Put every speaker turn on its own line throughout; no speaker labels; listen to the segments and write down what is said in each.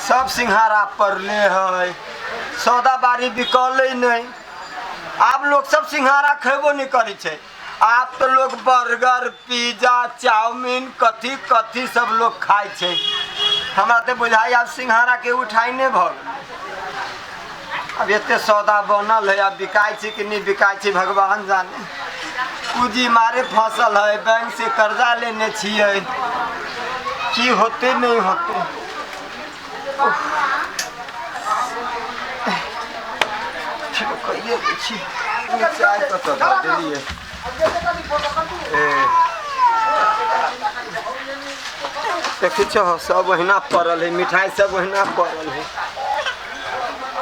सब सिंघारा पड़ले है, सौदा बारी बिकलै नहि। आब लोग सब सिंघारा खेबो नहि करै छै। आब तऽ लोग बर्गर, पिज्जा, चाउमीन, कथी कथी सब लोग खाइ छै। हमरा तऽ बुझाइ आब सिंघाराके उठाइ नहि भऽ गेलै। आब एते सौदा बनल है, आब बिकाइ छै कि नहि बिकाइ छै भगवान जाने। पूँजी मारे फसल है, बैंक से कर्जा लेने छियै, की होते नहीं होते। कहिए दै छी, चाय कतऽ धऽ देलियै? ए देखै छहो, सब ओहिना पड़ल है, मिठाई सब ओहिना पड़ल है।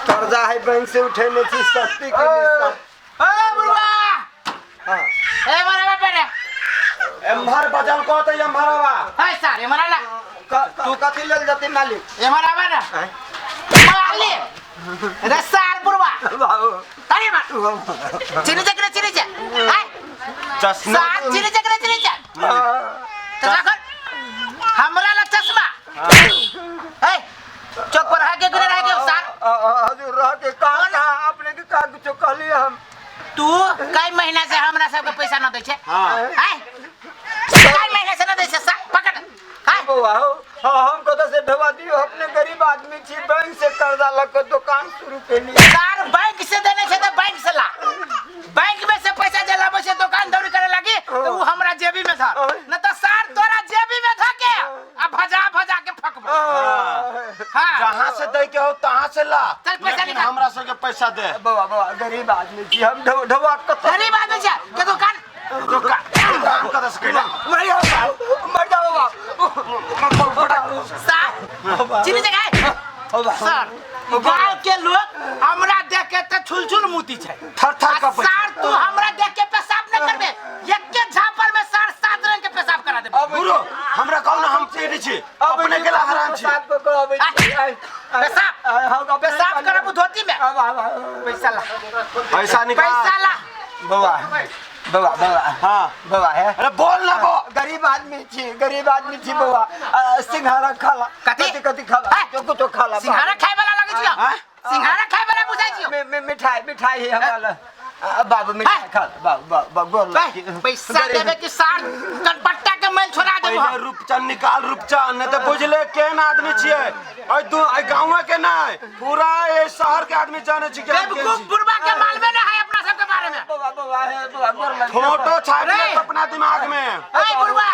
कर्जा है बैंक से उठेने छी, सस्ती के नहीं
ए बुढ़वा।
हाँ।
ए बराबर पर
एम्हर बजल को त एम्हर आवा।
है सर, एम्हर आला।
तू कथी लेल जते मालिक?
एम्हर आवा ना।
आँय?
मालिक रे सार बुढ़वा।
बाबू।
अरे मार चिनी जा के चिनी जा आय।
चश्मा।
सार चिनी जा के चिनी जा। चश्मा खोल, हमरा ला चश्मा। ए चौक पर रह के गुने रह के सार।
हजूर रह के कहाँ कहाँ अपने के कहाँ कुछो कहलिए हम?
तू कई महीना से हमरा सबके पैसा न दै छै।
हाँ।
आय कई महीना से न दै छै, पकड़। आय।
बौआ हो, हाँ, हम कतऽ से ढवा दियो? अपने गरीब आदमी छी, बैंक से कर्जा लऽ के दुकान शुरू केलिए।
सार बैंक से देने छै तऽ बैंक से ला, बैंक में से पैसा जे लाबै छै दुकान दौरी करे लागी तऽ उ हमरा जेबी में धर, न तऽ सार तोरा जेबी में धके आ भजा भजा के फकबो। हाँ।
जहाँ से दै के हो तहाँ से ला।
चल पैसा
लेकिन
निकाल।
हमरा सबके पैसा दे।
बौआ, बौआ, गरीब आदमी छी हम, ढवा कतऽ?
गरीब आदमी छै के दुकान
दुकान कतऽ से कैला?
मर जाओ बाबू, मर जाओ बाबू।
सार चिनी जगह है। सर गांव के लोग हमरा देख के तऽ छुलछुल मुती छै,
थर थर कपै छै।
सार तू हमरा देख के पेशाब न करबे, एके झापड़ में सार 7 रंग के पेशाब करा देबे।
अब
गुरु हमरा कहू ना, हम चेरी छी, अपने के ला हराम छी।
पेशाब कऽ के अबै छी। आय, आय,
पेशाब।
आय, हम अपने
पेशाब करब धोती में।
अब, अब, अब।
पैसा ला।
पैसा निकाल।
पैसा ला।
बौआ, बौआ, बौआ।
हाँ।
बौआ है।
अरे बोल ना बौआ।
गरीब आदमी छी, गरीब आदमी छी बौआ। सिंघाड़ा खाला।
कथी?
कथी कथी खाला?
आय।
जो कुछो खाला।
सिंघाड़ा खाए वाला लगै छियौ?
आय?
सिंघाड़ा खाए वाला बुझाइ छियौ?
मिठाई, मिठाई है हमरा लग। बाबू मिठाई
आय।
खा, बाबू, बाबू, बाबू, गोर
बे,
लग।
पैसा
गरीब-
देबे कि सार कनपट्टा के मैल छोड़ा देबो
पहिले
हम।
रूपचन निकाल, रूपचन, नहीं तो बुझले केहन आदमी छियै। ऐ दू ऐ गाँवे के नहीं, पूरा ए शहर के आदमी जाने छी कि हम केहन
बेवकूफ
छी।
बुढ़वा के मालूमे नहीं है अपना सबके बारे में।
बौआ, बौआ है, बौआ, गोर लग।
फोटो छापि
रे।
लेत अपना दिमाग में।
ए बुढ़वा,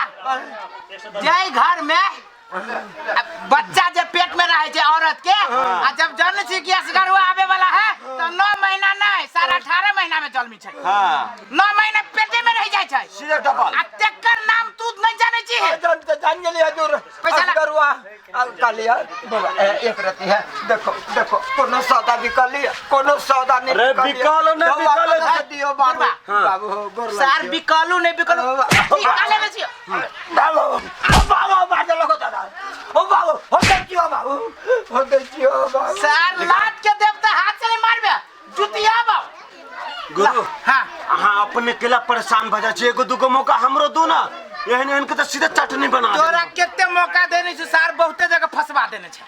जय घर में बच्चा जे पेट में रहे छै औरत के, आ जब जन्म छी कि असगरवा आवे वाला है तो 9 महीना नहीं 18.5 महीना में जन्मी छै।
हाँ।
9 महीना पेटे में रह जाय छै।
सीधे डबल।
आ तेकर नाम तू नहीं जाने छी।
जान तो जान गेली हजूर।
पैसा ला।
असगरवा, आ, कहलियै, बौआ, ए, एक रत्ती है, देखो, देखो, कोनो सौदा बिकली, कोनो सौदा नहीं
अरे
बिकली।
बिकल नहीं,
बौआ,
बिकल
कतऽ से दियौ बाबू?
बुढ़वा।
बाबू, हो, गोर लग
सार
दियौ।
बिकलू नहीं बिकलू।
बाबा।
निकाले में छियो।
बाबू, बाबू, बाजऽ लगो दादा। ओ बाबू, हो दै छियौ बाबू, हो दै छियौ बाबू।
सार लात के देवता हाथ से नहीं मारबे, जुतिया बाबू।
गुरु।
हाँ।
अहाँ अपने केला परेशान भऽ जाइ छी, एगो दूगो मौका हमरो दू ना, एहन एहन के तऽ सीधे चटनी बना देब।
तोरा कते मौका देने छी सार, बहुते जगह फंसवा देने छै।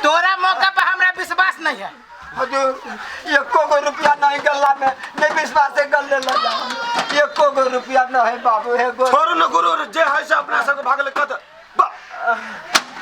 तोरा मौका पर हमरा विश्वास नहीं है।
हजूर, एको गो रुपया नहीं गल्ला में, नहीं विश्वास से गल्ले लग जा। एको गो रुपया नहीं है बाबू, है गो।
छोड़ू न गुरु, जे है से अपना सबके भागल कत।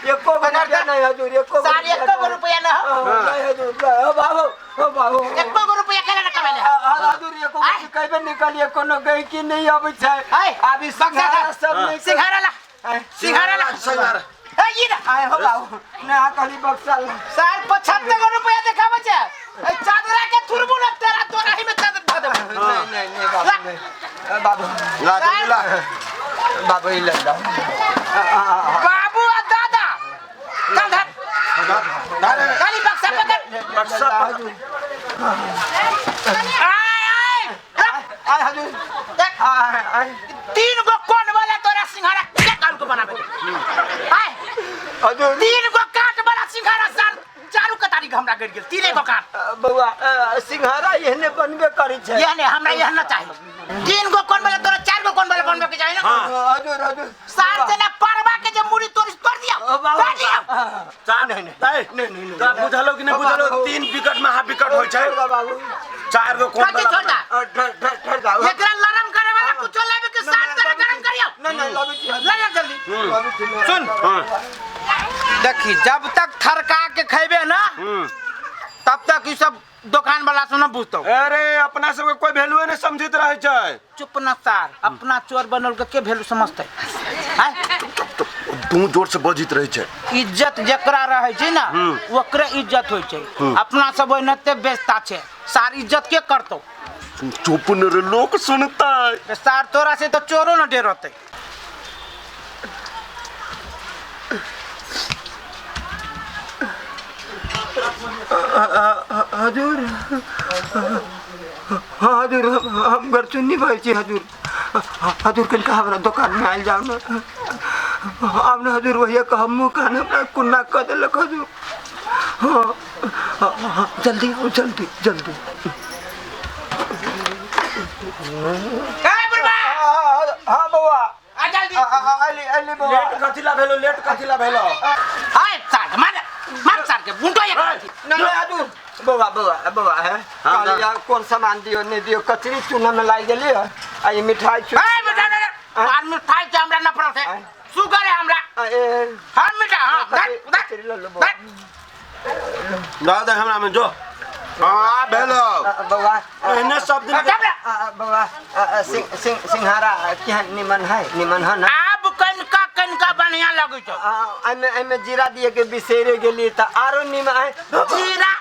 एको गो रुपया नहीं हजूर, एको गो
सार
रुपया
एको गो
नहीं।
रुपया न हो।
नहीं हजूर, नहीं, हो बाबू, हो बाबू।
एको गो रुपया केना न कमेले?
हजूर, एको गो
आय।
कहबे निकलिए, कोनो गैकी नहीं अबै छै।
आय।
आब ई सिंघाड़ा सब नहीं
सिंघाड़ा ला।
आय।
सिंघाड़ा ला।
सिंघाड़ा।
ए, ई ना।
आय हो बाबू, ना कहली बक्सा ला।
सार 75 गो रुपया देखाबै छै। ए चादरा के थुरबू न तेरा तोरा ही में चादर धऽ देबै।
नहीं, नहीं, नहीं, बाबू, नहीं। ए, बाबू।
ला, जल्दी ला।
बाबू, ई ले जाओ।
बाबू आ दादा। चल धर। खाली बक्सा पकड़।
बक्सा पकड़।
आय, आय।
आय, हजूर। आय, आय।
3 गो कोन वाला तोरा सिंघाड़ा के काल को बनाबे? आय।
हजूर।
3 गो काट वाला सिंघाड़ा सार चारू कतारी के हमरा गड़ गेल, 3 गो काट।
बौआ, सिंघाड़ा एहने बनबे करै छै।
एहने हमरा एहन न चाही। 3 गो कोन वाला तोरा 4 गो कोन वाला बनबे के चाही ना?
हाँ।
हजूर, हजूर।
सार जेना परवा के जे मुड़ी तोड़ तोड़ दियौ।
ओ बाबू।
तोड़ दियौ।
चार
नहीं, नहीं।
नहीं
नहीं, नहीं, नहीं।
तोरा बुझलो कि नहीं बुझलो 3 विकेट में हाफ विकेट होय छै।
बाबू
चार गो कोन
कथी
वाला
छोड़ दा?
ठहर ठहर ठहर जाओ।
एकरा लरम करे वाला कुछो लेबे के साथ तोरा गरम करियो।
नहीं नहीं, लबी छी।
ले जा जल्दी।
लबी छी।
सुन।
हाँ।
देखी जब तक थरका के खैबे ना तब तक ई सब दुकान वाला से न बुझतो।
अरे अपना सबके कोई वैल्यू नहीं समझित रहे छै।
चुप न सार, अपना चोर बनल के के वैल्यू समझते? आय
तू जोर से बजित रहे छै।
इज्जत जकरा रहे छै ना ओकरे इज्जत होय छै। अपना सब ओहिनाते बेचता छै सार, इज्जत के करतो?
चुप न रे, लोग सुनता है।
सार तोरा से तो चोरो न डरते।
हजूर, हाँ हजूर, हम घर चुन्नी भाई छी हजूर। हजूर कनिका हमरा दुकान में आयल जाओ ना, आब ना हजूर, वही कह मुँह कान हमरा कुन्ना कऽ देलक हजूर। हाँ हाँ, जल्दी आओ, जल्दी जल्दी।
ए बुढ़बा,
हाँ बउआ।
आ जल्दी।
अली अली बउआ।
लेट कथी ला भेलो? लेट कथी ला भेलो?
हाय सार, मार मार सार के बुंटो एक।
नहीं नहीं हजूर, बउआ बउआ बउआ है।
हाँ,
कहलियै कोन सामान दियो नहीं दियो, कचरी चूना में लागि गेली है आ ई मिठाई
ए मिठाई नहीं, आर मिठाई से हमरा नफरत है, शुगर है हमरा।
ए
हाँ मिठाई, हाँ धर
कचरी
धर
लऽ लो बउआ।
धर।
दा दे हमरा में जो। हाँ भेलो।
बउआ
एहने सब दिन
धर ले।
बउआ, सिंह सिंघारा केहन निमन है? निमन है ना?
आब कनिका कनिका बढ़िया लगै छौ।
एहिमे एहिमे जीरा दिए के बिसैरे गेली तऽ आरो निमन है।
जीरा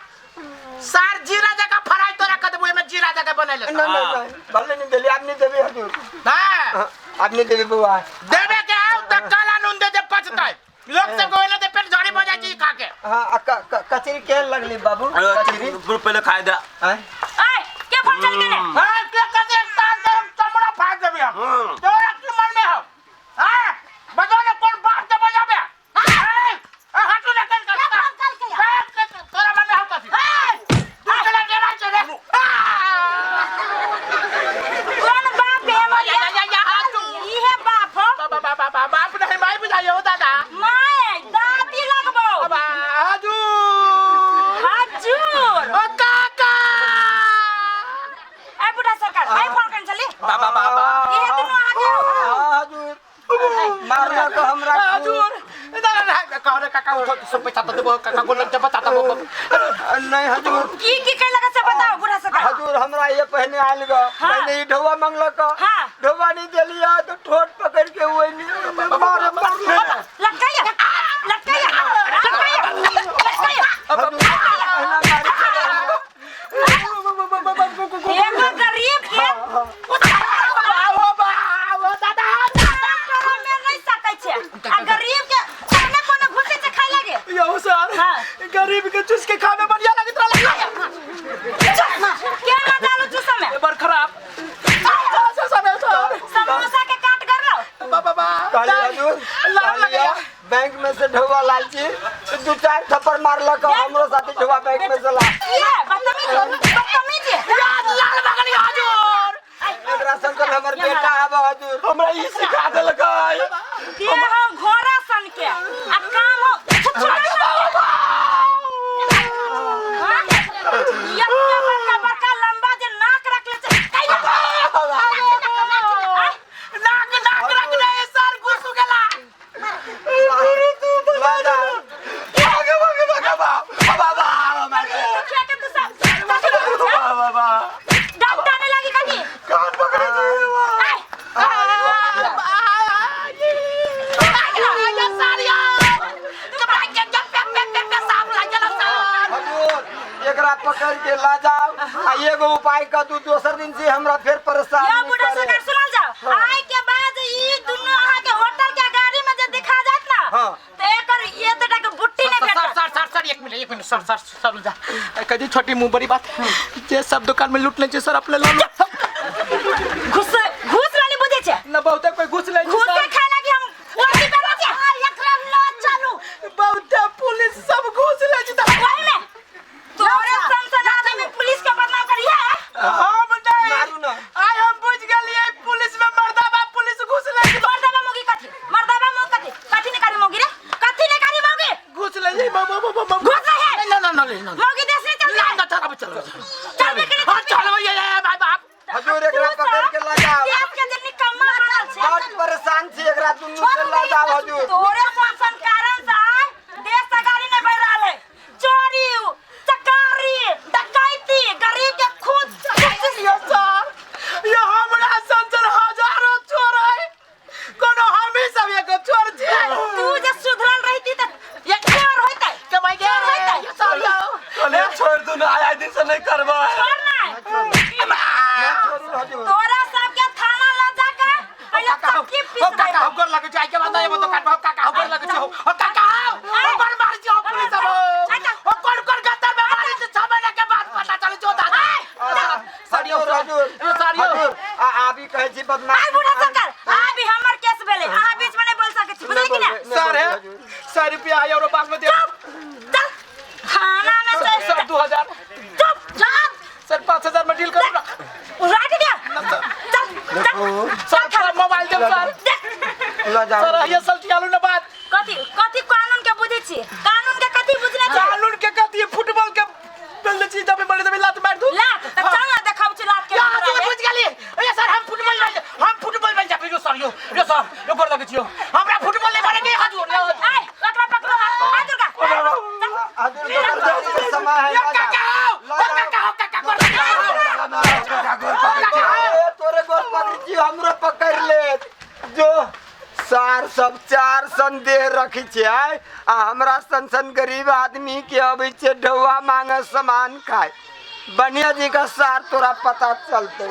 सार, जीरा जगह फ्राई तोरा कर देबो, एमे जीरा जगह बनैले।
नहीं नहीं नहीं, भले नहीं देली, आब नहीं देबी हजूर।
हां,
आब नहीं देबी बउआ।
देबे के आउ त काला नून दे दे, पचतै लोग सब को ओने ते पेट झड़ी भ जाइ छै खा के।
हाँ, कचरी केहन लगली बाबू? कचरी
पहले खाए दे।
आँय?
आय के फोन चल गेले?
हां, के कते साल के हम चमड़ा फाड़ देबे हम। तोरा की मन में हो? हां, बजो ने कोन बाप के बजाबे? ए हटू ने कर
के फोन चल के?
तोरा मन में हो कथी? तू चला देना छै रे।
कोन बाप के हमर?
या या या, हटू।
इहे बाप हो?
बाबा बाबा बाबा, बाप नहीं माई बुझाइयो दादा।
माय दादी लगबो।
बाबा हजूर।
हजूर।
ओ काका।
ए बुढ़ा सरकार, आइ फोन करन चली।
बाबा बाबा।
इहे दुनू अहाँ के
हाँ हजूर, मारलक हमरा।
हजूर, दादा नहीं कहो रे काका, उठो सब पैसा तो देबो काका, गोलन के बता दबो।
नहीं हजूर।
की की कैलक से बताओ बुढ़ा सरकार।
हजूर, हमरा ये पहने आयल ग।
हाँ।
पहले ई ढौआ मंगलक।
हाँ।
ढौआ नहीं देलिया तो ठोट पकड़ के वही मारे मारे।
लटकाइया लटकाइया लटकाइया लटकाइया।
हजूर, एना मारे छलै।
एगो गरीब के
आओ बा, आओ दादा।
काम में नहीं सकै छै आ गरीब के कोने कोने घुसे छै खाय लागे।
यो सर।
हाँ।
गरीब के चूस के खाने बढ़िया लगत रहल।
के मजा आलो चूसा में?
बड़ खराब सर।
समोसा के काट कर लो।
बाबा बा।
कहलियै हजूर,
लाल
कहलियै,
लगैया।
बैंक में से ढौआ लाल छी, दू चार थप्पड़ मारलक हमरो साथे, ढौआ बैंक में से ला।
ये बदतमीज बदतमीज।
लाल बगल हजूर।
एकरा संग हमर बेटा आब हजूर।
हमरा ई सिखा देलक।
के हो घोड़ा सन के आ काम हो छुछुना सन के। हाँ? ये बड़का बड़का लंबा जे नाक रखले छै कैला? आय,
नाक नाक रख दे सर, घुस गेला।
ला जा।
दुखिया के तू सब डॉक्टर ने लागी कहीं।
कान पकड़े
आय,
हजूर, एकरा पकड़ के ला जाओ आ एगो उपाय कर दू, दोसर दिन से हमरा फेर परेशान
या
नहीं
बुढ़ा
करे।
सरकार सुनल जाओ, आय के बाद ई दुनू अहाँ के होटल के गाड़ी में जे दिखा जात ना
हाँ।
त एकर ये तटा के बुट्टी नहीं
सर
भेटत।
सर सर सर, एक मिनट एक मिनट, सर सर सर, जा कदी छोटी मुंह बड़ी बात जे सब दुकान में लूट ले छे सर, अपने ला लो।
घुस घुस वाली बुझे छै?
ना, बहुते कोई घुस ले
घुस के खाय लागी हम ओटी पे छै एकरा ल चलू।
बहुते पुलिस सब घुस ले छी।
वही में तोरे सन आदमी पुलिस के बदनाम करिए।
हम नहीं।
मारू ना।
आइ हम बुझ गेलिए, पुलिस में मर्दाबा पुलिस घुस ले छी।
मर्दाबा मोगी कथी? मर्दाबा मोगी कथी? कथी ने कारी मोगी रे? कथी ने कारी मोगी?
ये बाबा बाबा बाबा
घुस रहे
ना ना ना ना
मौगी देश नहीं चलते
ना चलो चलो
चल निकले
हां चलो ये ये भाई बाप
हजूर एकरा पकड़ के ला जाओ।
देश के जे निकम्मा बनल छै।
बड परेशान छी, एकरा दुनू के ला जाओ हजूर।
तोरे सन कारण से आय देश अगाड़ी नहीं बढ़ रहल है। चोरी, चकारी, डकैती, गरीब के खून
ये सर, ये हमरा संसन हजारों चोर है, कोनो हम ही सब एगो चोर छियै।
तू जे सुधरल रहिती त
ये
चोर होइतै।
कमाई के
चोर होइतै।
ये सर यो
कहलिए छोड़ दू ना, आइ दिन से नहीं करबै।
छोड़ ना।
छोड़ू हजूर।
तोरा सबके थाना ल जाके पहिले
काका हो
चक्की
हो
पिसबै।
काका हो गोर लगै छै, आइ के बाद नहीं दोकान पर। हो काका हो गोर लगै छै, हो हो काका हो हो गोर मारै छै, हो पुलिस सब हो हो कोन कोन गद्दार में मारै छै, 6 महीना के बाद पता चलै छै। ओ दादा सर यो
हजूर हजूर
यो सर यो
हजूर, आ आबी कहै छी बदमाश।
आइ बूढ़ा सरकार, अहाँ भी हमर केस भेलै, अहाँ बीच में नहीं बोल सकै छी, बुझलियै कि ना?
सर है 100 रुपया है और पास में दे।
चुप चल थाना में से।
सर 2000।
चुप चल।
सर 5000 में डील करू ना।
राख दे। चल चल।
सर थोड़ा मोबाइल दे सर।
देख।
ला जाओ।
सर ये सल्टी आलू ना बात।
कथी कथी कानून के बुझै छी? कानून के कथी बुझने छी?
कानून के कथी, फुटबॉल के बोलने छी दबे बड़े दबे लात मार दू।
लात त चल ना, देखाउ छी लात के।
या तू बुझ गेली। ए सर हम फुटबॉल बन, हम फुटबॉल बन जाबे। यो सर यो यो सर यो गोर लगै छियो, हमरा फुटबॉल नहीं बने के हजूर यो।
आइ ओकरा पकड़ो। आ दुर्गा।
हजूर दोकानदारी के समय है।
यो
ला जाओ।
काका हो
ला
ओ
जाओ।
काका हो काका गोर लगै छियो।
ए, तोरे गोर पकड़ छी, हमरो पकड़ ले। जो सार सब चार संदेह रखी छै आय, आ हमरा सन सन गरीब आदमी के अबै छै ढौआ मांगे सामान खाए। बढ़िया जी का सार तोरा पता चलते।